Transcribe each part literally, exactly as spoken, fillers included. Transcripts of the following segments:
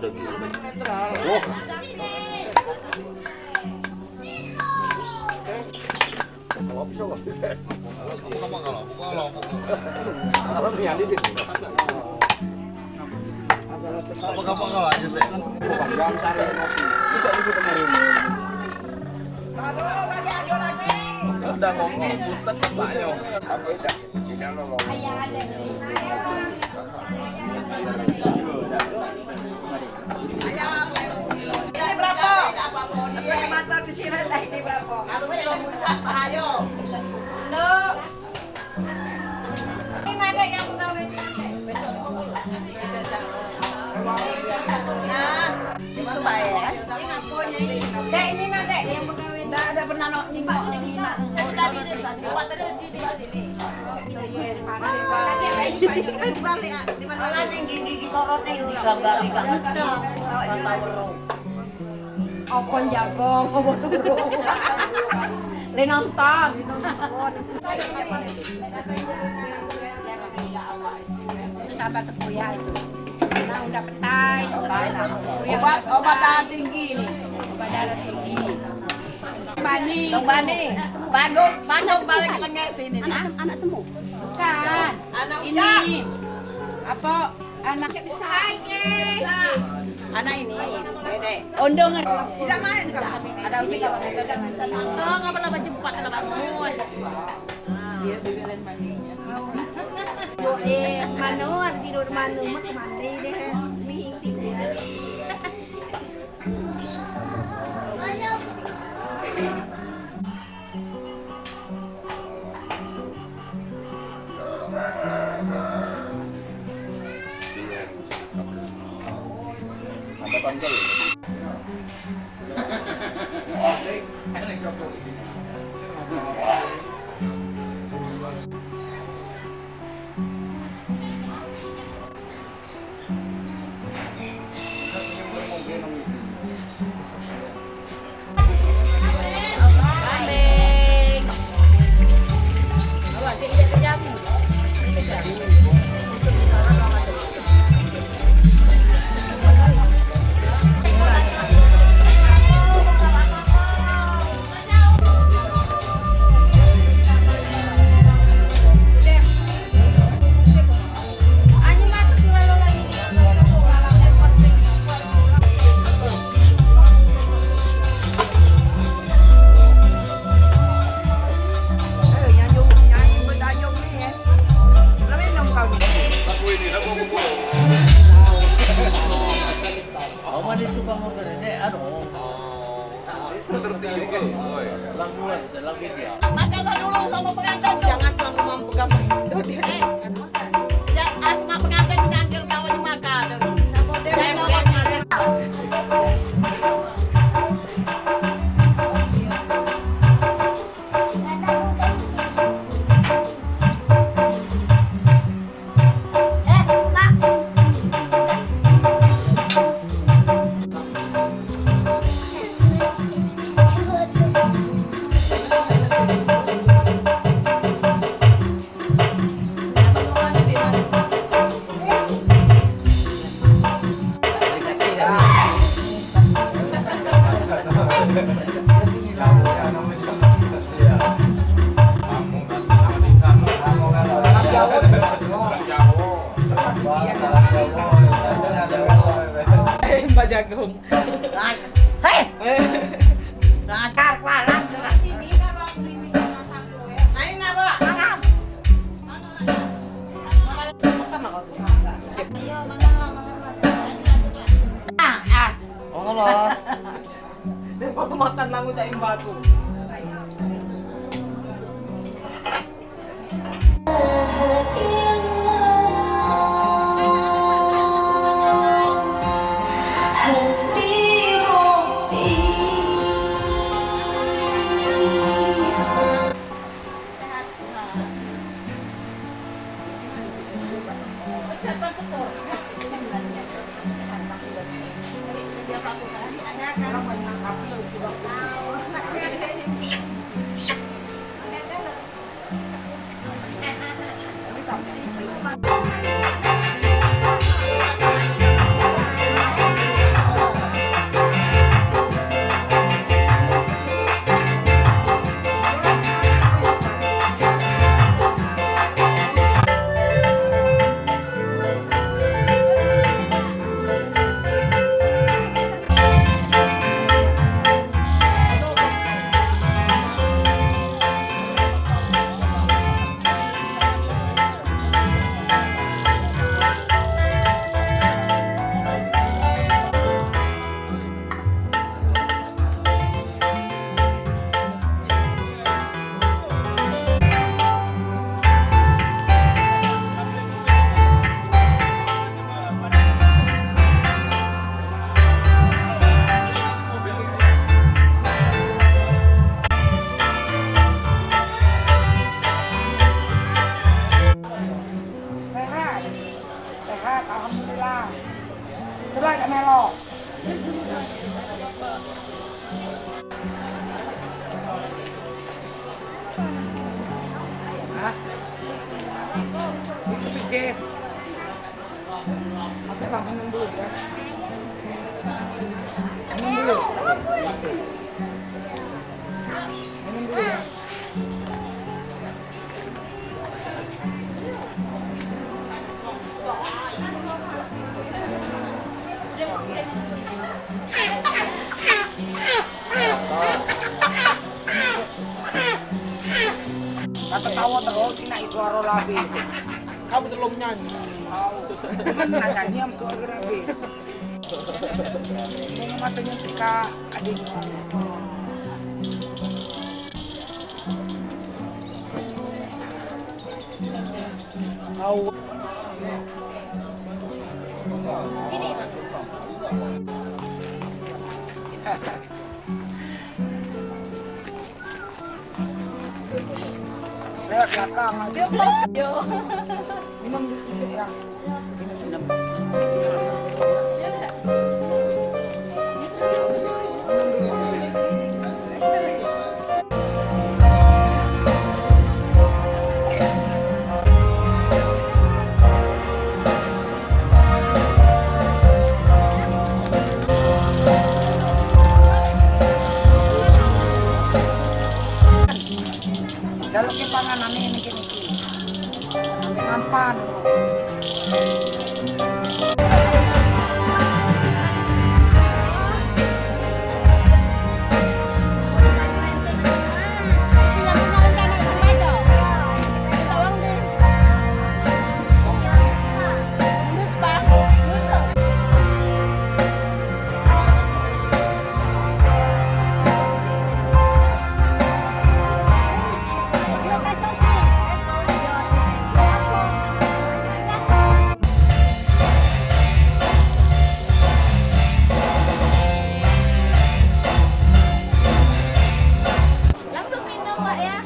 Udah ngomong, punten, Pak, yo. Ini berapa? Pakai mata cicilan dah ini berapa? Ayo. Loh. Ini ada yang pegawai. Nah, itu baik, ya. Dek, ini nah, Dek, yang pegawai. Ndak ada pernah nak ni, Pak. Ini nak. Balik, ah. Di mana? Malah yang di, di, disorot, yang digambar, digambar. Apa jagong, apa turun. Le nonton. Itu sabar tepuk ya itu. Nah, udah petai. Obat, obat darah tinggi ini. Obat darah tinggi. Bani. Bani. Bandung, Bandung balik ke tengah sini, nah. Anak, anak temu. Bukan. Anak ini. Apa? Anak. Anak ini, Dede. Ondong. Tidak main kalau kami. Ada uji kalau ada. Oh, nggak pernah baca buku, telah bangun. Dia bibir dan mandinya. Boleh, mano, ada tidur mano, mak mandi deh. Mihing tidur. Mama di tukang organ ini, aduh. Ngerti juga, oi. Lagu, lagu dia. Makan dulu sama pengantin. Jangan tuan rumah pegang. Tuh dia. Eh. Ya, asma pengantin dipanggil kawan makan. Sama dia. Eh, Mbak Jagung. Hei! Lancar, keluaran. Sini kan waktu ini masak kue. Ayo, nak, Mbak. Makan. Ayo, makan lah, makan lah. Ah, ah. Oh, ngono. Dia foto makan langsung cak imbatu. Hah? Itu pijit. Masuklah, minum dulu ya. Minum dulu. Minum dulu ya. Kata tawa terus, kena suara labis. Kau betul nyanyi. Kau. Mana nyanyi am suara labis. Ini masa nyanyi ka adik. Kau. Sini, Mak. Lewat belakang aja. Dia belakang. Yo. Minum dikit ya. Minum. Jaluk ke panganan ini, ini. Nampan. Langsung minum, Wak, ya.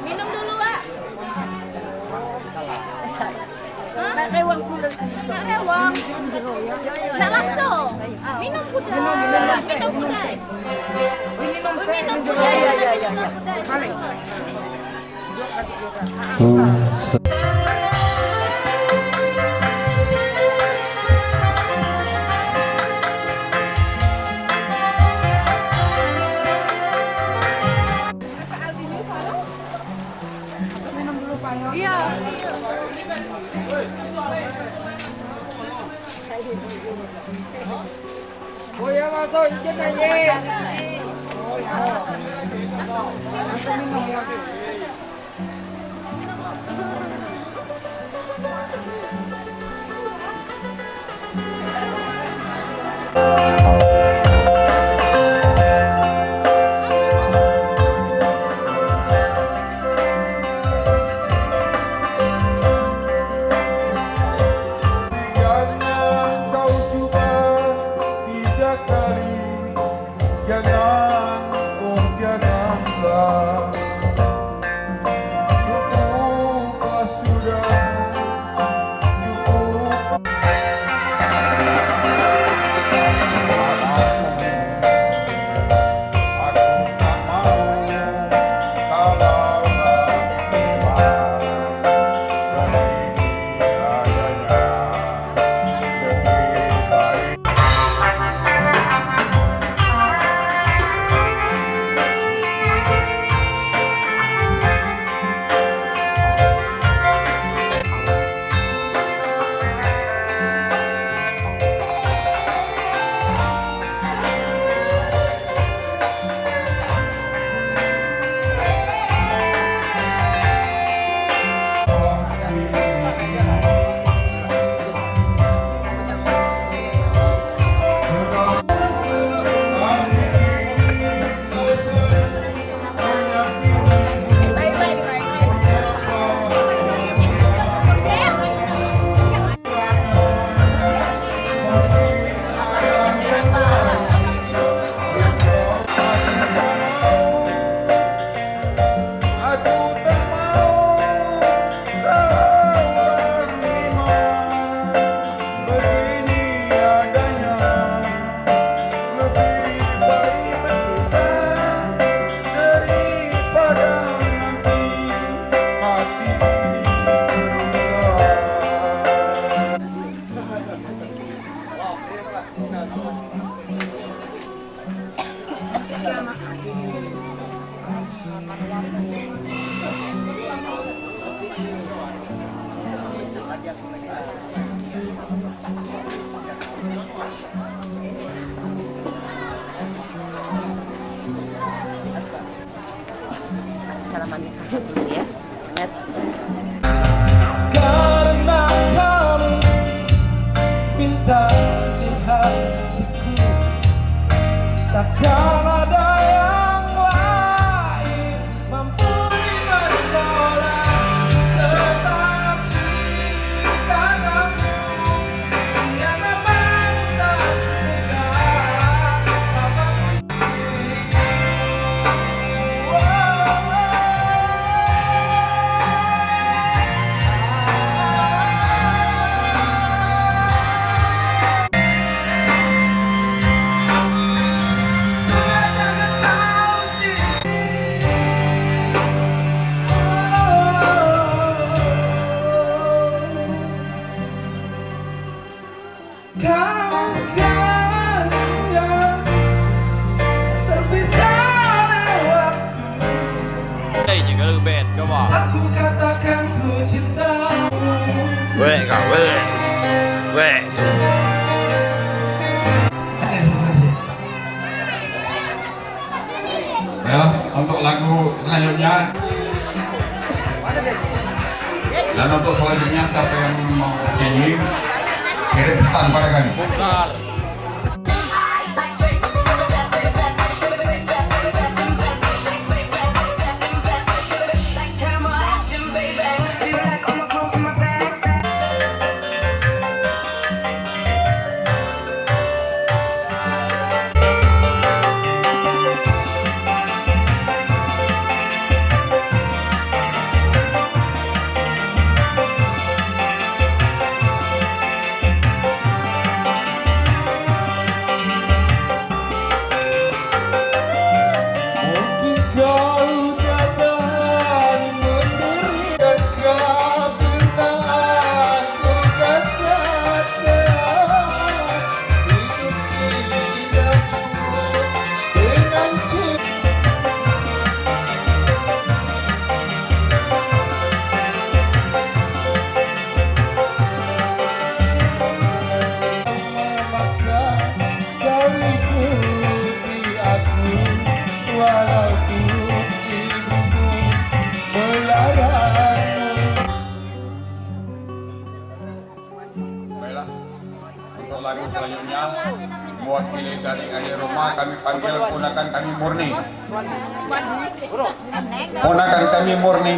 Minum dulu, Wak. Hah? Nak rewang pula. Nak rewang. Nak langsung. Minum pula. Minum, minum, minum, minum, minum. Minum pula. Ya, ya, ya, ya, ya. Balik. Iya. Oh ya, masuk, izin aja. Oh ya. Langsung minum ya. Jangan kau cuba tiga kali, jangan, oh janganlah. Cukuplah sudah, cukup. Salaman dikasih dulu ya. Karena kamu bintang di hatiku, takkan ada yang lain mampu menolak tetap cinta kamu. Kau kan yang terpisah lewat waktu. Hei, juga lu band, coba. Aku katakan ku cinta. Weh, kau, weh. Weh. Eh, terima kasih. Ya, untuk lagu selanjutnya. Dan untuk selanjutnya, siapa yang mau nyanyi, kirim pesan pada kami. Memaksa kau ikuti aku, walaupun ibumu melarangmu. Baiklah, untuk lagu selanjutnya, mewakili dari ahli rumah, kami panggil ponakan kami Murni. Ponakan kami Murni.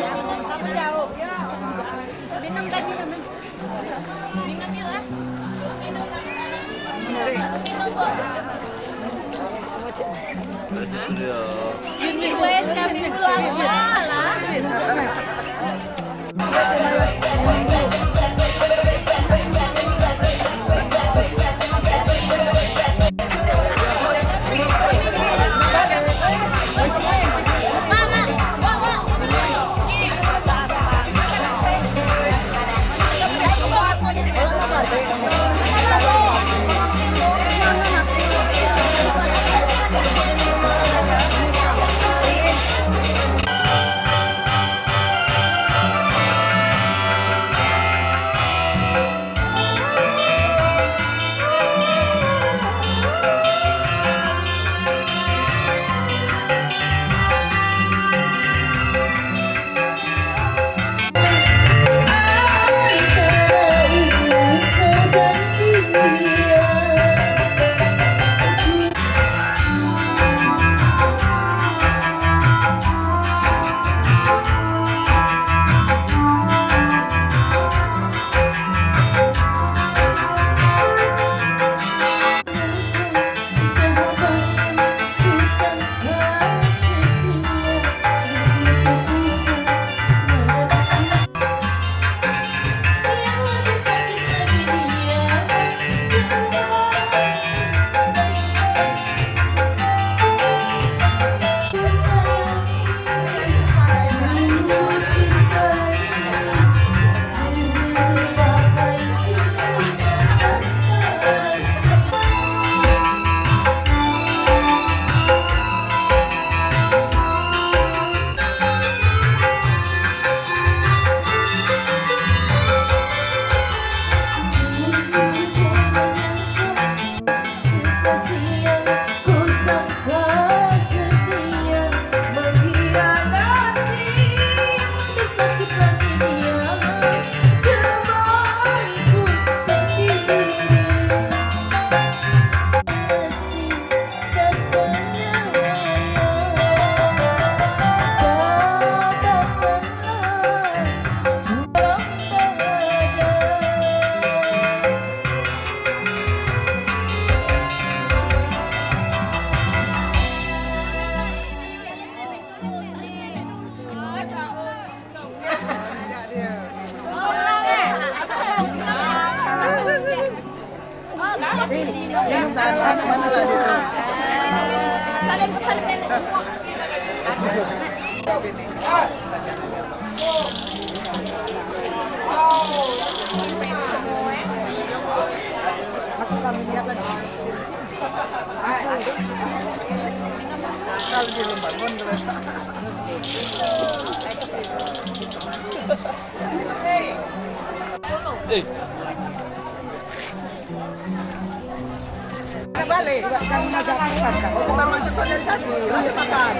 Mana lah dia tu? Masih kami lihat lagi. Kalau dia lompat pun, kalau Eh. Balik. Bukan masuk kau dari tadi, ada makan.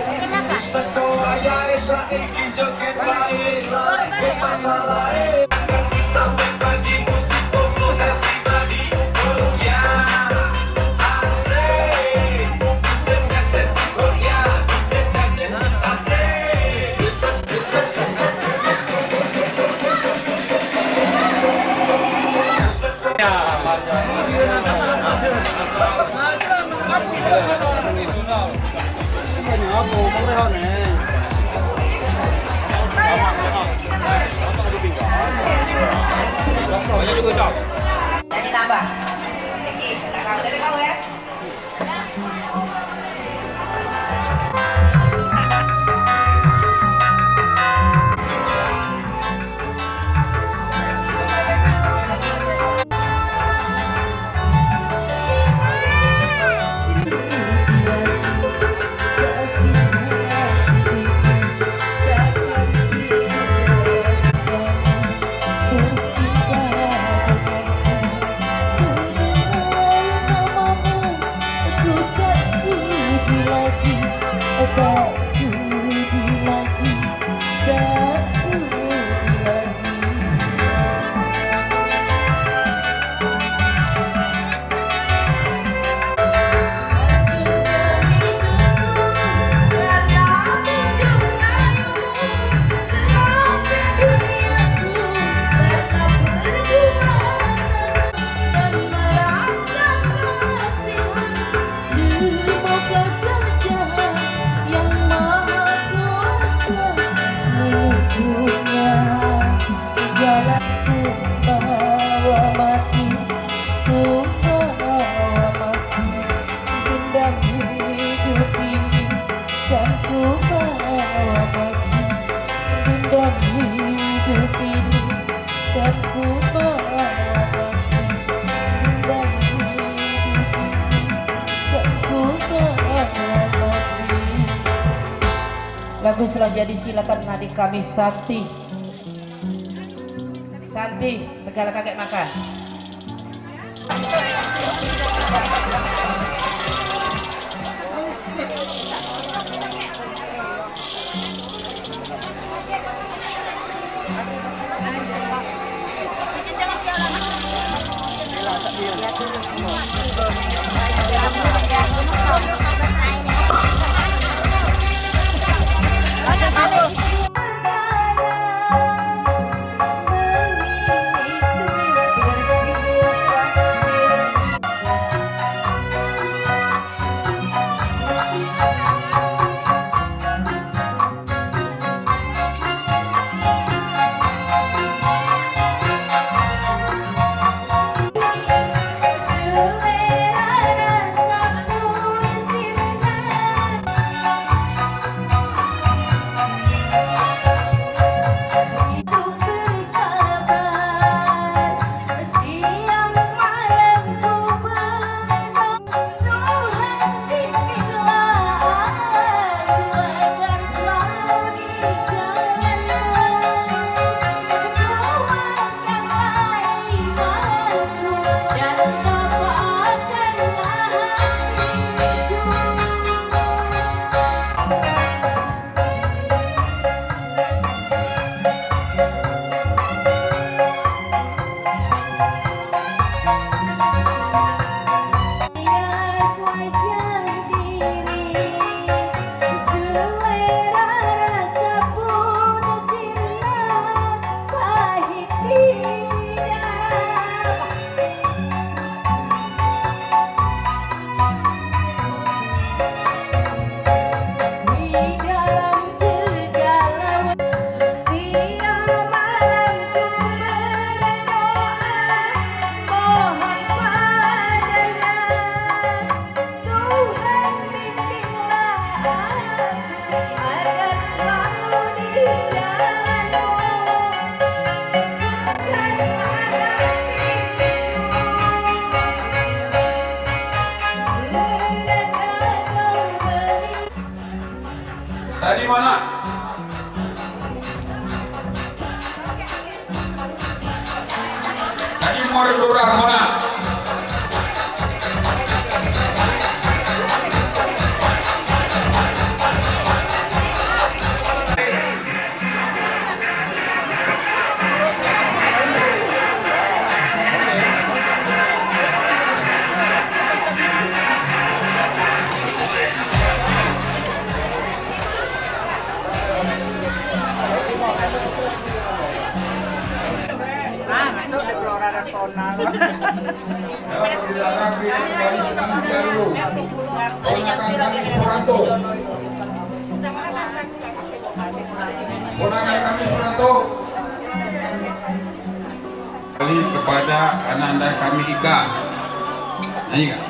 Jadi nambah. Dari kau, ya. Semoga saja Yang Maha Kuasa menunjuknya jalan. Ku bawa mati, ku bawa mati, dendam hidup ini. Kan ku bawa mati, dendam hidup ini. Kan ku bawa mati, dendam hidup ini. Kan ku bawa mati. Lagu selanjutnya disilakan adik kami Santi. Santi, segala kakek makan. Dari mana? Dari Muara Lurah mana? Ah, masuk di Flora dan Fauna. Ponakan kami Suranto. Kembali kepada ananda kami Ika. Nyanyi, Kak.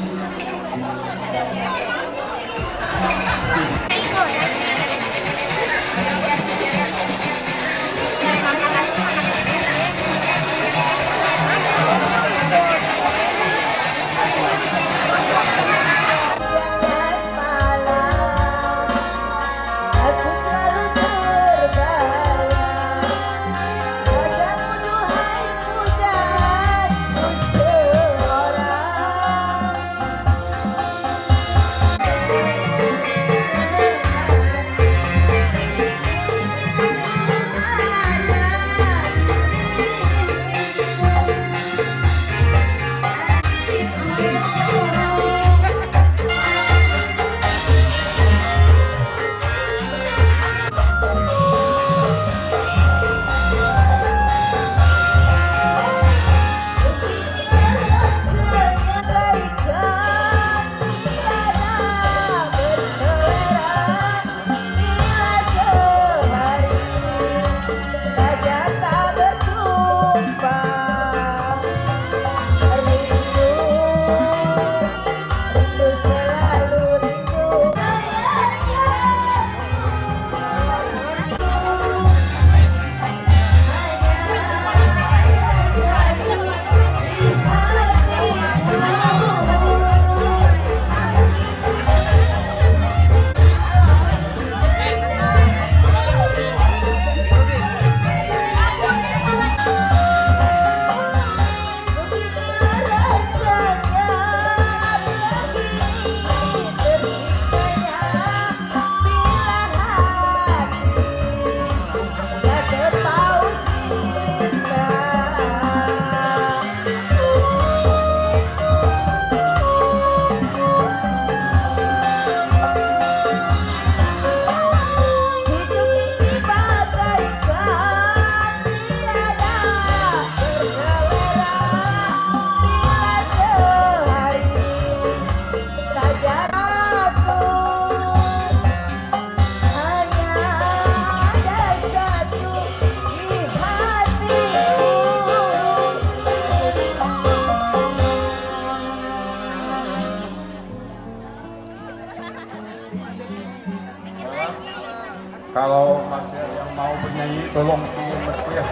Kalau masih ada yang mau bernyanyi, tolong di meriah.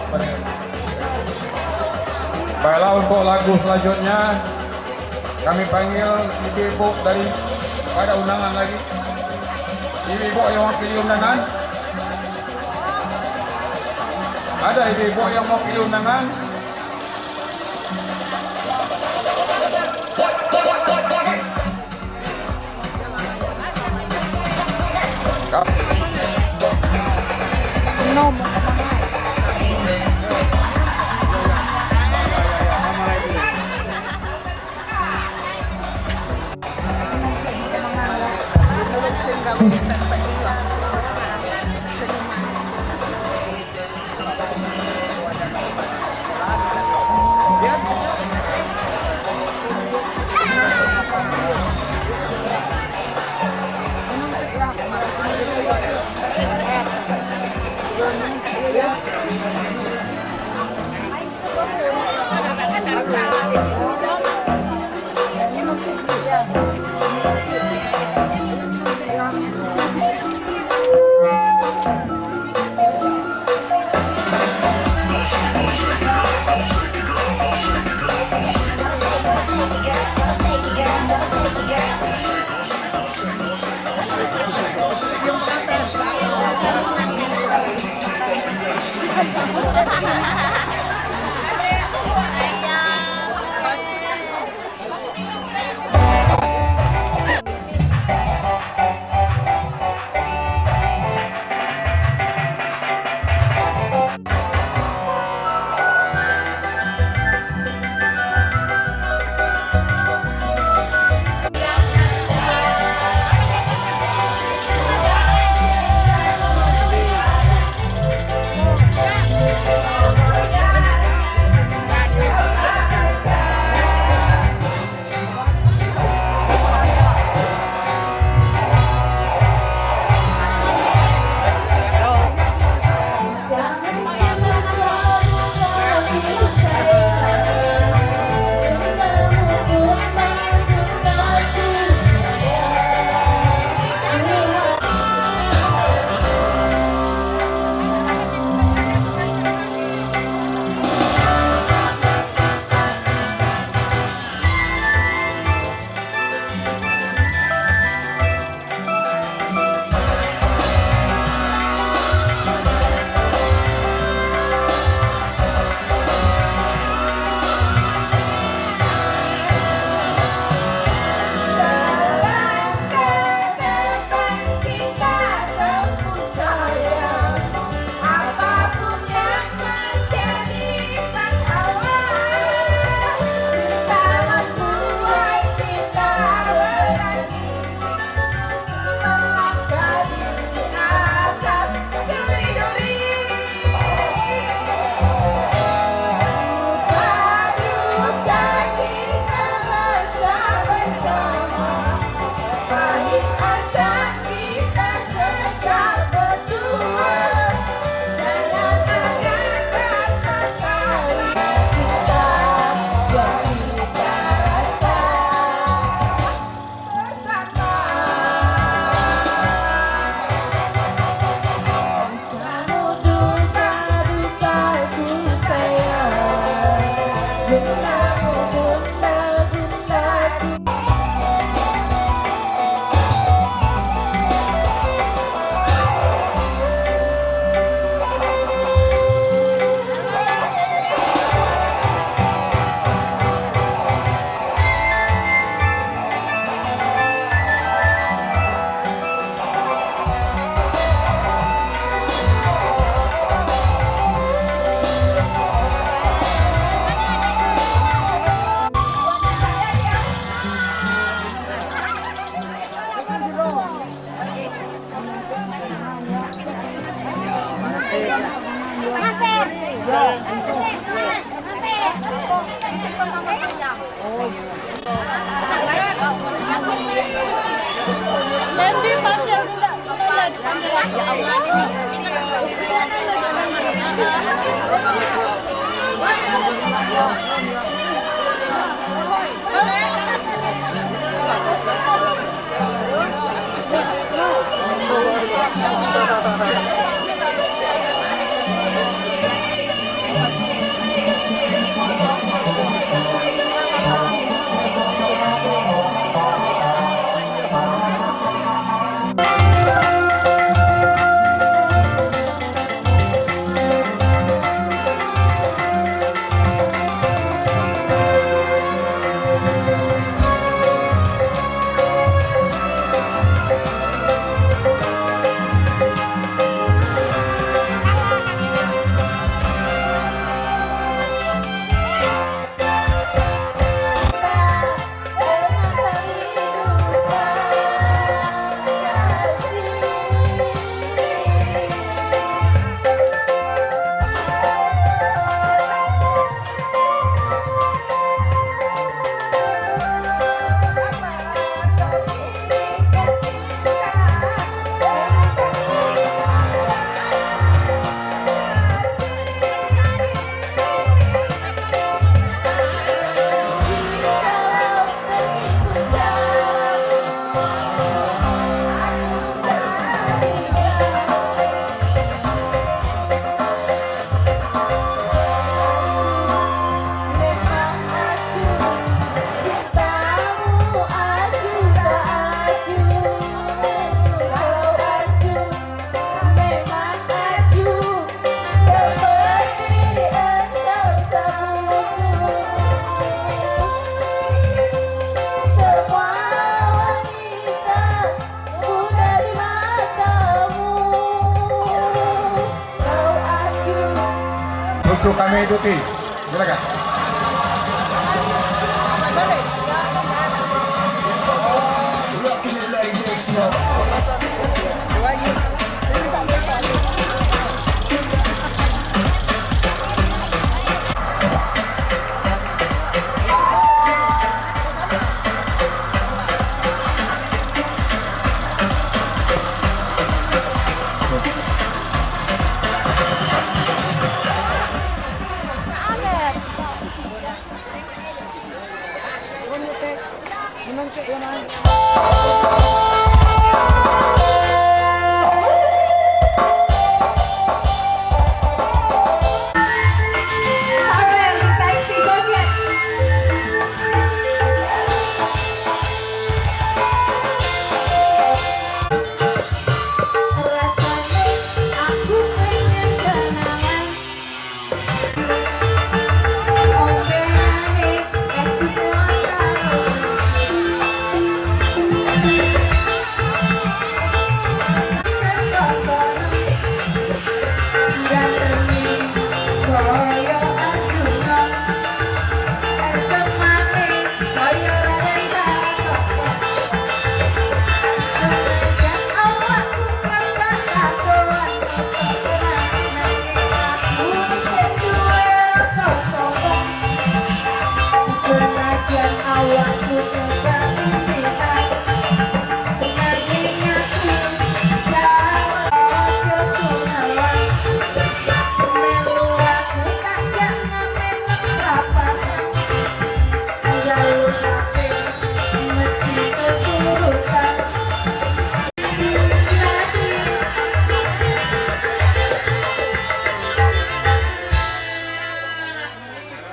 Baiklah, untuk lagu selanjutnya, kami panggil ibu-ibu daripada undangan lagi. Ibu-ibu yang mewakili undangan? Ada ibu-ibu yang mewakili undangan? Untuk kami duty. Silakan.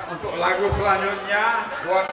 Untuk lagu selanjutnya, buat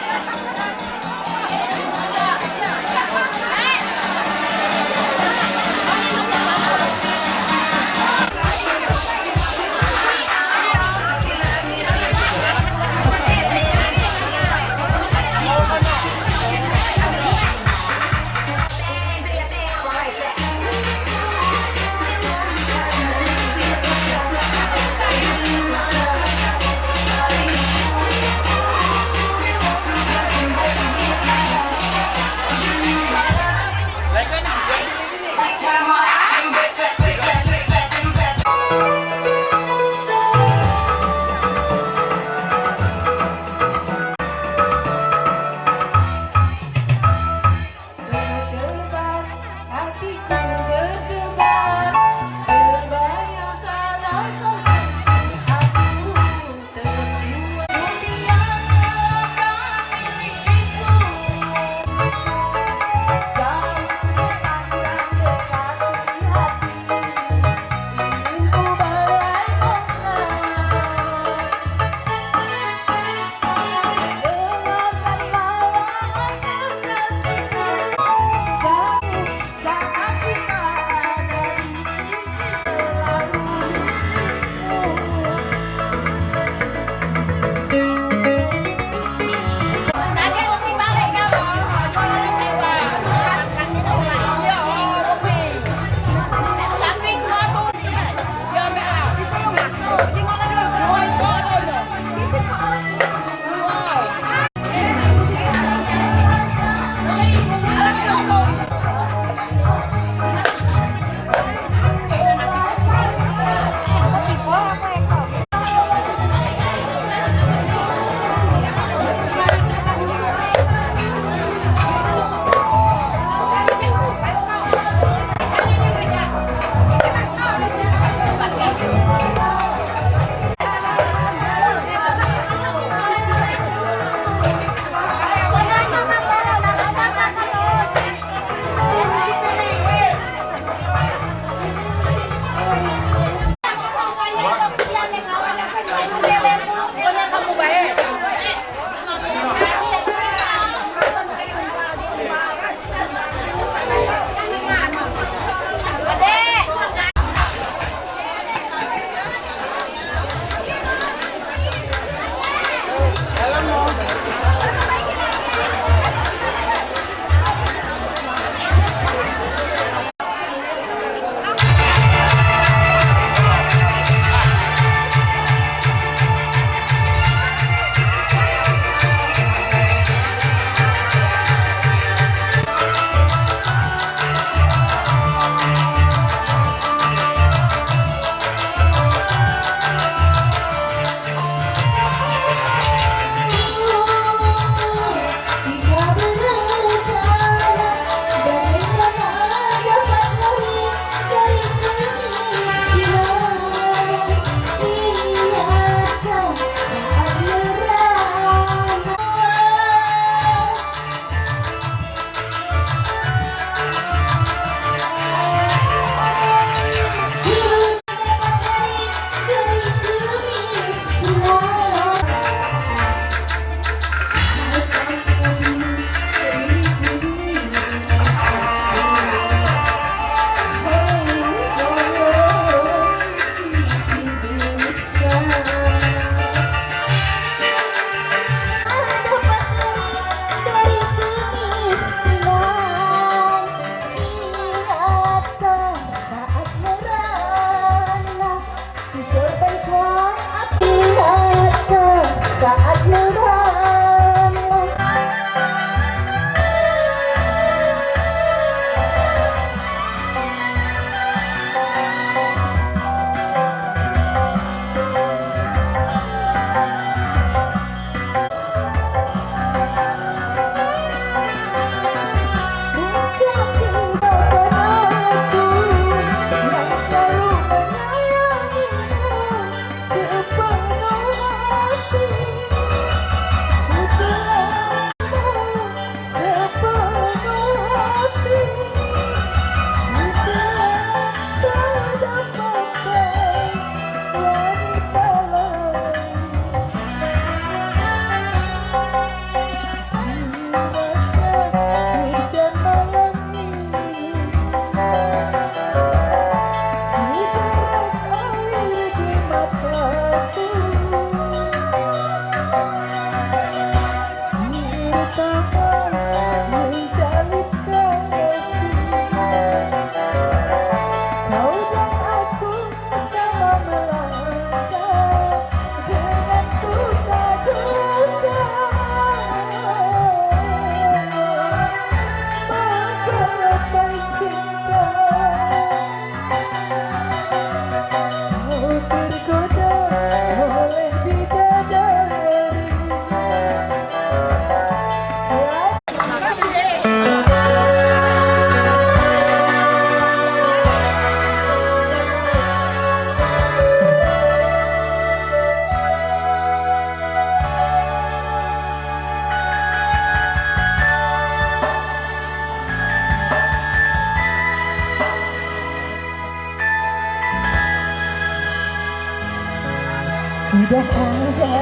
Sudah ada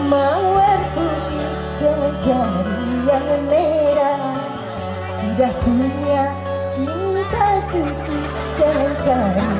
mawar putih, jangan cari yang merah. Sudah punya cinta suci, jangan cari